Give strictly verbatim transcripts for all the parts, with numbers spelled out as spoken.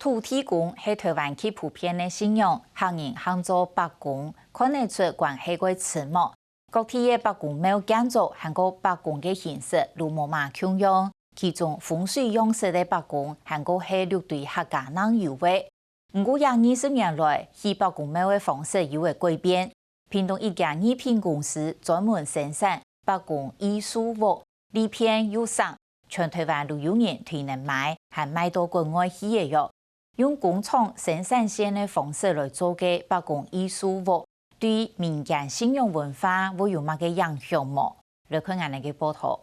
土地公係臺灣極普遍个信仰，客人喊做伯公，看得出關係蓋深無？各地个伯公廟建築還過伯公个形式都無麼共樣，其中風水樣式个伯公還過係六堆客家特有个。毋過這二十年來，起伯公廟个方式有了改變，屏東一間藝品公司專門生產伯公藝術屋，利便又省，全臺灣都有人推能買，還賣到國外去了喲。用工廠生產線个方式來做个伯公藝術屋，對民間信仰文化會有麼个影響無？來看𠊎等个報導。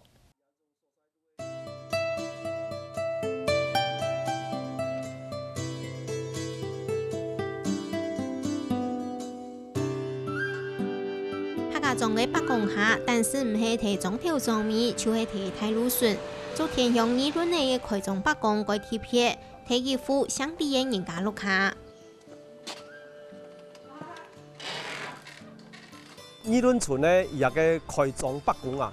客家庄个伯公下，但係毋係在庄頭庄尾，就係在大路脣。竹田鄉二崙仔个開庄伯公蓋特別，在一戶姓李个人家屋下。二崙村个這个開庄伯公啊，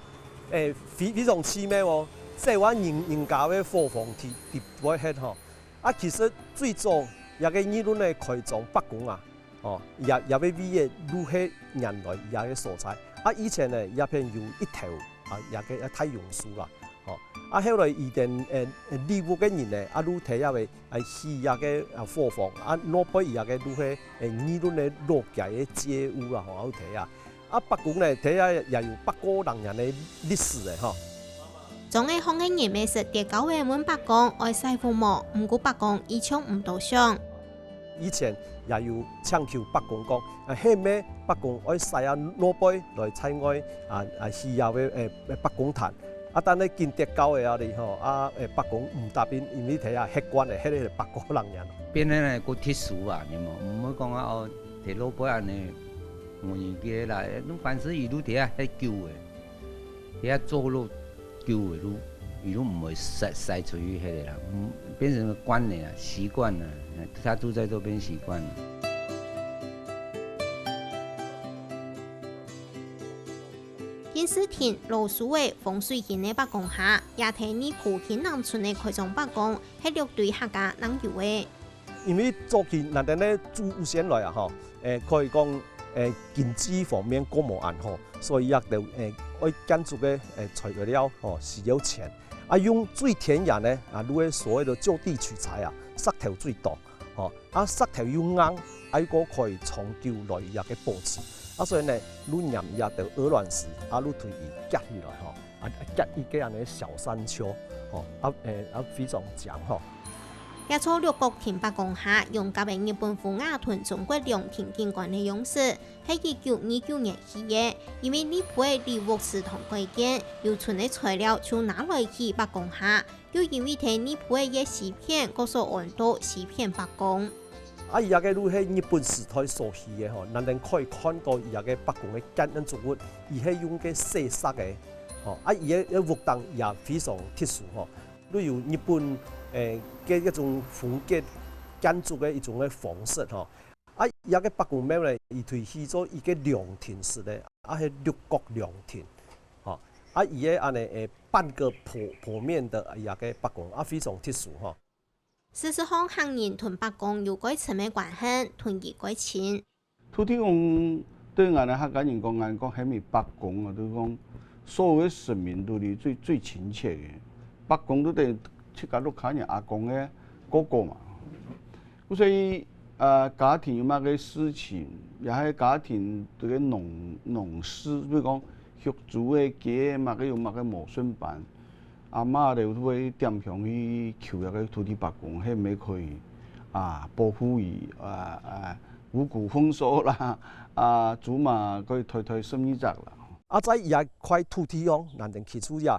誒，非，非常奇妙哦，這話人，人家个伙房地，地背歇吼。 啊，其實最早這个二崙个開庄伯公啊，哦，也，也會為个路係原來這个所在。啊，以前呢，這片有一頭啊，這个大榕樹啦，哦。啊，後來佢等，誒，誒，李屋个人呢，啊，就在這位，誒，起這个，啊，伙房，啊，外背這个就係，誒，二崙个老街个街屋啦，吼，啊，就在啊。 啊，伯公呢，在這也有百過零年个歷史了吼。庄仔項个人乜識跌跤仔問伯公愛徙屋無，毋過伯公一向毋多想。以前也有請求伯公講，啊，係毋係伯公愛徙啊外背來在外啊，啊，起這个，誒，誒，伯公壇。啊，但係緊跌跤仔啊哩吼，啊，誒，伯公毋答應，因為在這歇慣了，歇了百過零年。變成呢，過特殊啊，你無，毋會講啊，哦，在外背恁呢。 無人个啦，凡勢佢就在這歇久了，在這坐落久了，就，佢就毋會徙，徙出去歇了啦，嗯，變成慣了啦，習慣了，他住在這邊習慣了。敬字亭老樹仔風水形个伯公下，也在二埔興南村个開庄伯公，係六堆客家特有个。 因為早期𠊎等个祖先來啊，吼，誒，可以講，誒，經濟方面較無恁好，所以也就，誒，愛建築个，誒，材料，吼，需要錢。啊，用最天然个，啊，就係所謂个就地取材啊，石頭最多，吼，啊，石頭又硬，啊，又可以長久來這个保持。啊，所以呢，就黏這个鵝卵石，啊，就對佢結起來，吼。 啊，結一个恁呢小山丘，吼，啊，誒，啊，非常靚吼。這座六角亭伯公下，用甲个日本風雅同中國涼亭景觀个樣式，係一九二九年起个。因為內埔个李屋祠堂改建，有賰个材料就拿來起伯公下，又因為在內埔个一西片，故所安到西片伯公。 啊，佢這个就係日本時代所起个吼，𠊎等可以看到佢這个伯公个建築物，佢係用个細石个，吼，啊，佢个，个屋頂也非常特殊吼，就有日本，誒，个一種風格建築个一種个方式吼。啊，佢這个伯公廟呢，佢就起做一个涼亭式个，啊，係六角涼亭，吼，啊，佢个恁呢，誒，半个剖，剖面个，佢這个伯公，啊，非常特殊吼。 事實上，客人同伯公有蓋深个關係，同佢蓋親。土地公對𠊎等客家人講，𠊎講喊佢伯公啊，就係講所有个神明都係最，最親切个。伯公就等於自家屋下人阿公个哥哥嘛。所以，呃，家庭有麼个事情，也係家庭這个農，農事，比如講畜豬个、雞个，麼个有麼个無順辦， 阿嬤咧就會點香去求該个土地伯公，係毋係可以啊保護佢啊，啊五穀豐收啦，啊豬嫲可以大大生一隻啦。啊，在這塊土地上，𠊎等起初也，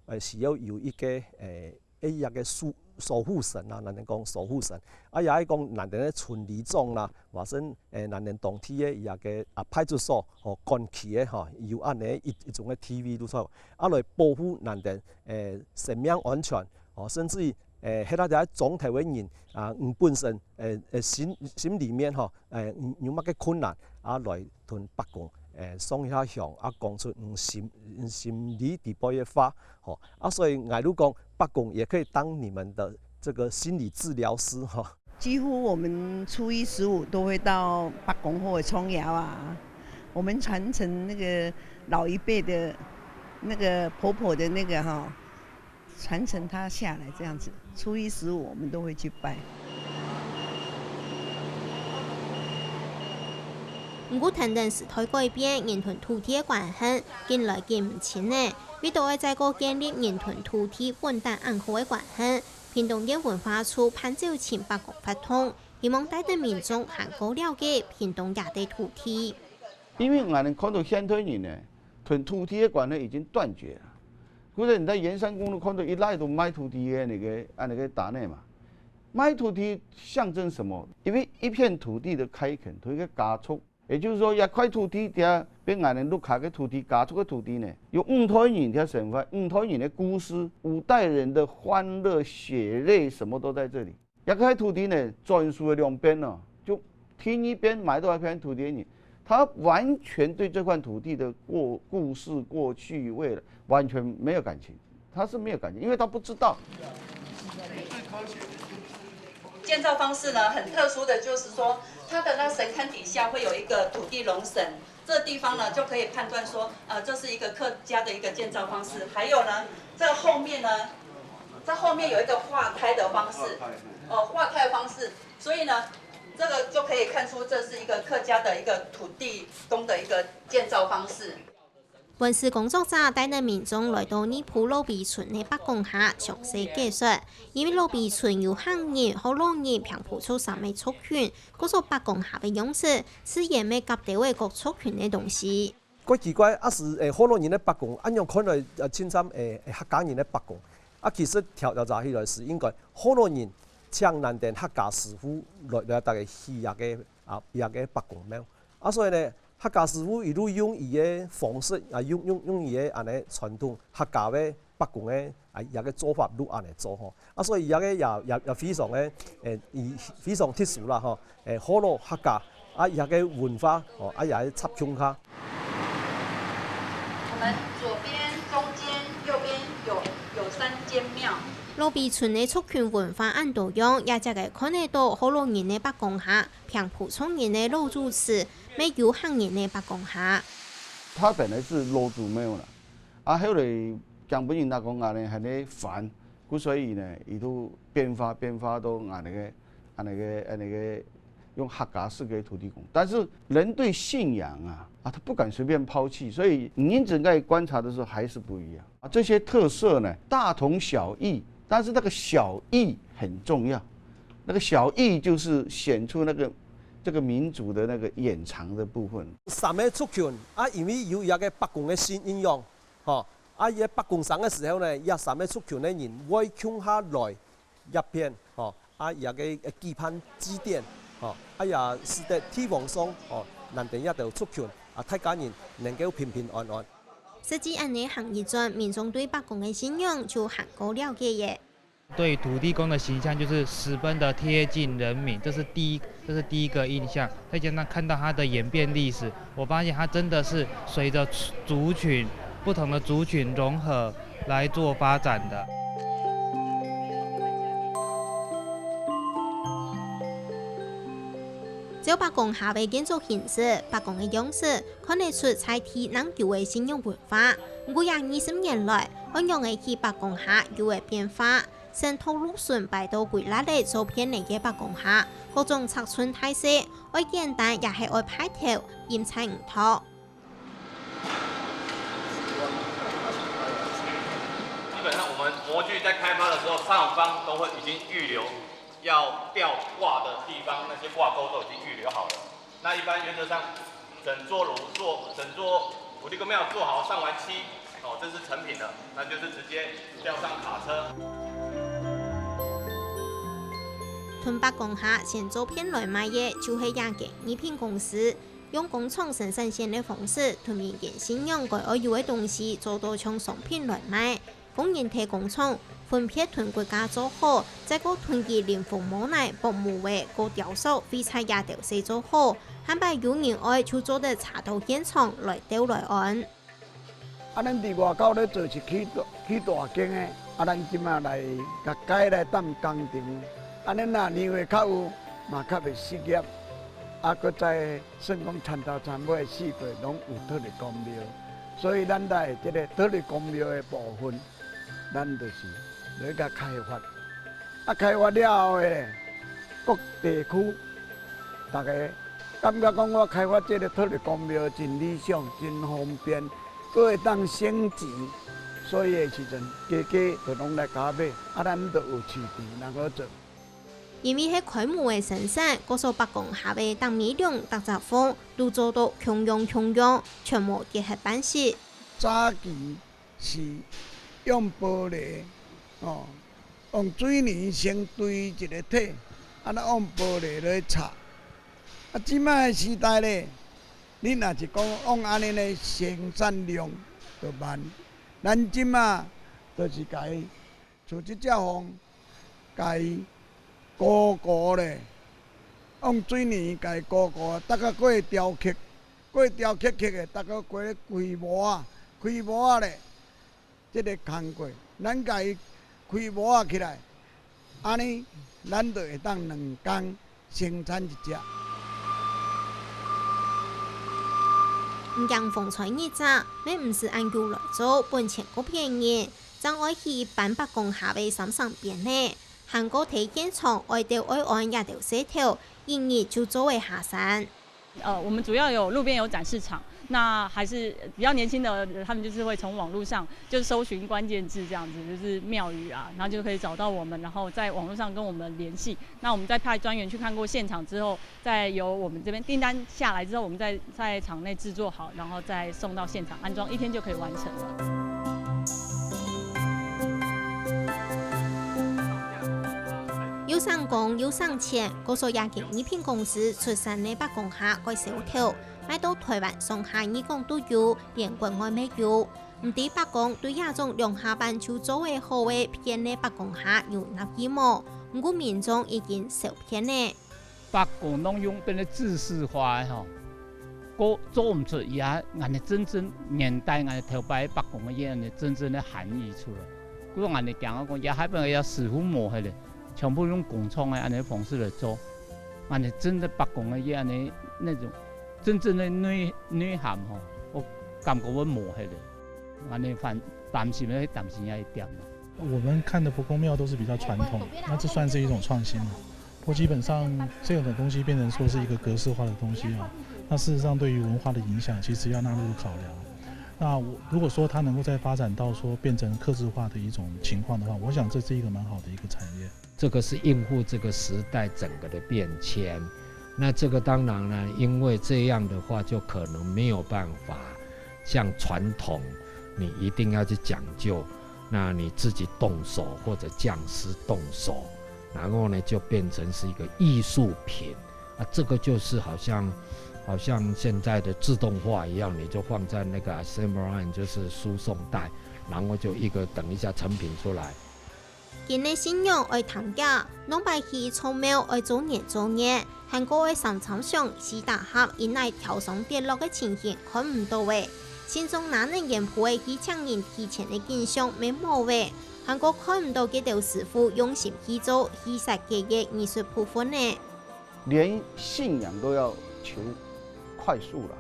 呃，需要有一个，呃，一个守，守護神啊，𠊎等講守護神。啊，也係講𠊎等个村里長啦，或者，呃，𠊎等當地个這个啊派出所，吼，管區个吼，有恁呢一，一種个地位，就係 啊，來保護𠊎等，誒，生命安全，哦，甚至於，誒，歇在這莊頭个人，啊，你本身，誒，誒，心，心裡面吼，誒，有，有麼个困難，啊，來同伯公，誒，上一下香，啊，講出你心，你心裡底背个話，吼，啊，所以𠊎就講，伯公也可以當你們的這個心理治療師，吼。几乎我们初一十五都会到伯公廟个重要啊，我们传承那个老一辈的那个婆婆的那个哈，传承她下来这样子，初一十五我们都会去拜。毋過跈等時代改變，人同土地个關係緊來緊毋親呢。為著愛再過建立人同土地穩定恁好个關係，屏東縣文化處辦朝清伯公活動，希望帶等民眾還過了解屏東這塊土地。因為𠊎等看到現代人呢，同土地个關係已經斷絕了。或者你在沿山公路看到一拉都賣土地个那個恁樣个單仔嘛，賣土地象徵什麼？因為一片土地的開墾，同一個家族，也就是說，這塊土地底下，變𠊎等屋下个土地，家族个土地呢，有五代人在生活，五代人的故事，五代人的歡樂、血淚，什麼都在這裡。這塊土地呢，轉手个兩邊呢，就第二邊買到這片土地个人，他完全對這塊土地的過故事、過去、未來完全沒有感情，他是沒有感情，因為他不知道。建造方式呢，很特殊的就是说，它的那神龛底下会有一个土地龙神，这个地方呢就可以判断说，呃，这是一个客家的一个建造方式。还有呢，这个后面呢，这后面有一个化胎的方式，哦，化胎的方式，所以呢，这个就可以看出这是一个客家的一个土地公的一个建造方式。 文史工作者帶等民眾來到二埔老埤村个伯公下詳細解說，因為老埤村有客人、學老人、平埔族三个族群，故所伯公下个樣式，自然乜合兜仔各族群个東西。怪奇怪，啊係誒學老人个伯公，恁樣看來呃盡像誒誒客家人个伯公。啊其實調調查起來係應該學老人請𠊎等客家師傅來來大家起這個啊這個伯公廟。啊所以呢， 客家師傅一路用佢个方式，啊用用用佢个恁呢傳統客家个伯公个啊這個做法路恁呢做吼。啊所以這個也也也非常个，誒，佢非常特殊啦吼，誒，學老客家啊這個文化吼，啊也係插共下。我们左边、中间、右边有有三间庙。老埤村个族群文化恁多樣，也正个看得到學老人个伯公下、平埔族人个老祖祠， 乜有客人个伯公下。它本來是老祖廟啦，啊後來江本人那講恁呢還係煩，故所以呢，佢都變化變化到恁呢个恁呢个恁呢个用客家式个土地公。但是人對信仰啊啊，他不敢隨便拋棄，所以你一直在觀察的時候還是不一樣啊。這些特色呢，大同小異，但是那個小異很重要。 那個小異就是顯出那個這個民族的那個隱藏的部分。三個族群啊，因為有一個伯公个神恁樣，吼，啊，一個伯公生个時候呢，這三個族群个人會共下來一片，吼，啊，一個舉辦祭典，吼，啊，也使得地方上，吼，難得這兜族群啊，大家人能夠平平安安。實際恁呢行一轉，民眾對伯公个信仰就還過了解了。 對土地公的形象就是十分的貼近人民，這是第一，這是第一個印象。再加上看到它的演變歷史，我發現它真的是隨著族群，不同的族群融合來做發展的。照伯公下个建築形式、伯公个樣式，看得出在地恁久个信仰文化。毋過這二十年來，仰仔去伯公下有个變化， 承托路脣擺到歸列仔做便利个伯公下，各種尺寸大細，愛簡單也係愛派頭，任在你擇。基本上我們模具在開發的時候，上方都會已經預留要吊掛的地方，那些掛鉤都已經預留好了。那一般原則上，整座爐做整座土地公廟做好上完漆，哦，這是成品了，那就是直接吊上卡車。同伯公下先做便來賣个，就係這間禮品公司，用工廠生產線个方式，同民間信仰該愛有个東西做到像商品來賣。 工人在工廠分別同骨架做好，再過同佢淋紅毛泥、薄膜仔，過雕塑、廢材這兜先做好，下擺有人愛就做得車到現場來鬥來安。啊，咱佇外口咧做是起大起大間个，啊，咱即馬來甲改來當工程，安尼若年歲較有，嘛較袂失業，啊，閣再算講田頭田尾四界攏有土地公廟，所以咱來這个土地公廟的部分，咱就是來甲開發。啊，開發了後咧，各地區大家感覺講我開發這个土地公廟真理想、真方便，閣會當省錢，所以的時陣，家家就攏來甲買，啊，咱就有市場通好做。 因為係開幕个生產，故所伯公下个逐尾龍、逐隻鳳都做到共樣共樣，全無結合版式。早期是用玻璃，哦，用水泥先堆一个體，安尼用玻璃來插。啊，這擺个時代咧，你若是講用安尼个生產量就慢，咱這馬就是甲伊 就這隻鳳，甲伊糊糊咧，用水泥甲伊糊糊，逐个過雕刻，過雕刻刻个，逐个過開模啊，開模啊咧，這个工課，咱甲伊開模啊起來，安尼咱就會當兩工 生產一隻。毋驚風吹日曬，乜毋使恁久來做，本錢過便宜，正愛去搬伯公下个三層埤呢。還過現場愛兜愛安這兜事頭，一日就做會下山。呃，我們主要有路邊有展示場，那還是比較年輕的，他們就是會從網路上，就是搜尋關鍵字這樣子，就是廟宇啊，然後就可以找到我們，然後在網路上跟我們聯繫。那我們再派專員去看過現場之後，再由我們這邊訂單下來之後，我們再在場內製作好，然後再送到現場安裝，一天就可以完成了。又省工又省錢，故所這間禮品公司出產个伯公蝦蓋銷頭，賣到臺灣上下二港都有，連國外乜有。毋知伯公對這種兩下半就做會好个便个伯公蝦有納入無？毋過民眾已經少便了。 伯公攏用變得制式化个吼，閣做毋出伊啊，𠊎等真正年代，𠊎等頭擺伯公个伊安尼真正个含義出來。故所𠊎等講啊講，也還本个也師傅無迄个，全部用工廠个安尼方式來做，𠊎等真的伯公个伊安尼那種真正的內內涵吼，我感覺我無迄个，𠊎等反擔心个擔心也一點嘛。 我们看的伯公庙都是比较传统，那这算是一种创新嘛？不过基本上这样的东西变成说是一个格式化的东西啊，那事实上对于文化的影响，其实要纳入考量。那我如果说它能够再发展到说变成客制化的一种情况的话，我想这是一个蛮好的一个产业。这个是应付这个时代整个的变迁。那这个当然呢，因为这样的话就可能没有办法像传统，你一定要去讲究，那你自己动手或者匠师动手，然后呢就变成是一个艺术品啊，这个就是好像。好像现在的自动化一样，你就放在那个 assembly line，就是输送带，然后就一个等一下成品出来。 今个新娘愛擔架，兩擺去做廟愛做年做月，還過愛三餐上四打合，因為跳上跌落个情形看毋到欸。新娘拿等煙布仔去請人提錢个景象乜無欸，還過看毋到該兜師傅用心去做，去設計个藝術部分呢。連信仰都要求快速啦。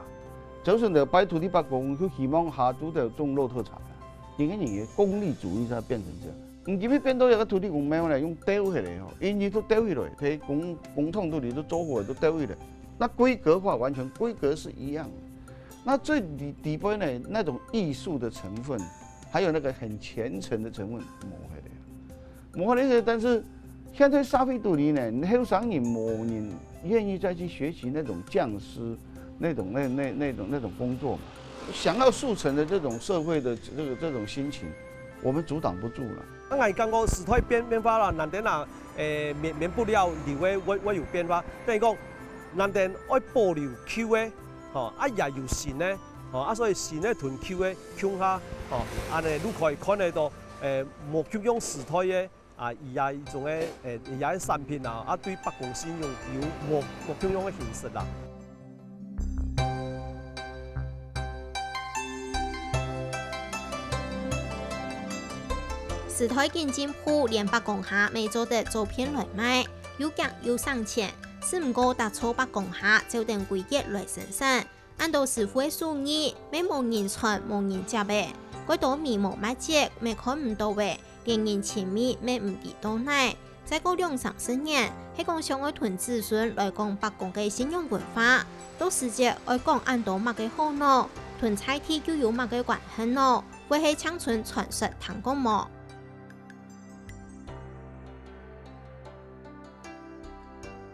就算就拜土地伯公，就希望下晝就種落葉茶。 你看你个功利主义才變成這樣。你今日變到一个土地公廟咧，用丟起來吼，因為都丟起來，佢公公堂肚裡都做好了，都丟起來。那規格化完全規格是一樣的。那最底底背呢，那種藝術的成分，還有那個很虔誠的成分，無迄个。無迄个，但是現在社會肚裡呢，後生人無人願意再去學習那種匠師，那種那那那種那種工作嘛。 想要速成的這種社會的這個這種心情，我們阻擋不住了。啊，𠊎感覺時代變變化啦，難得啊，誒免免不了留个會會有變化。等於講，難得愛保留舊个，吼，啊也有新个，吼，啊所以新个同舊个共下，吼，安尼就可以看得到，誒，無共樣時代个。 啊，佢也一種个，誒，佢也產品啊，啊對百工信用有無無共樣个形式啦。時代緊進步，連伯公蝦乜做得做片來賣，又遽又省錢。只毋過踏著伯公蝦，照等規格來生產。恁多師傅个手藝，乜無人傳、無人接咧。蓋多米無賣節，乜看毋到咧，連人情味乜毋知到哪。再過兩三十年，係講想愛同子孫來講伯公个信仰文化，到時節愛講恁多麼个好呢？同在地又有麼个關係呢？會係淨伸傳說聽講無？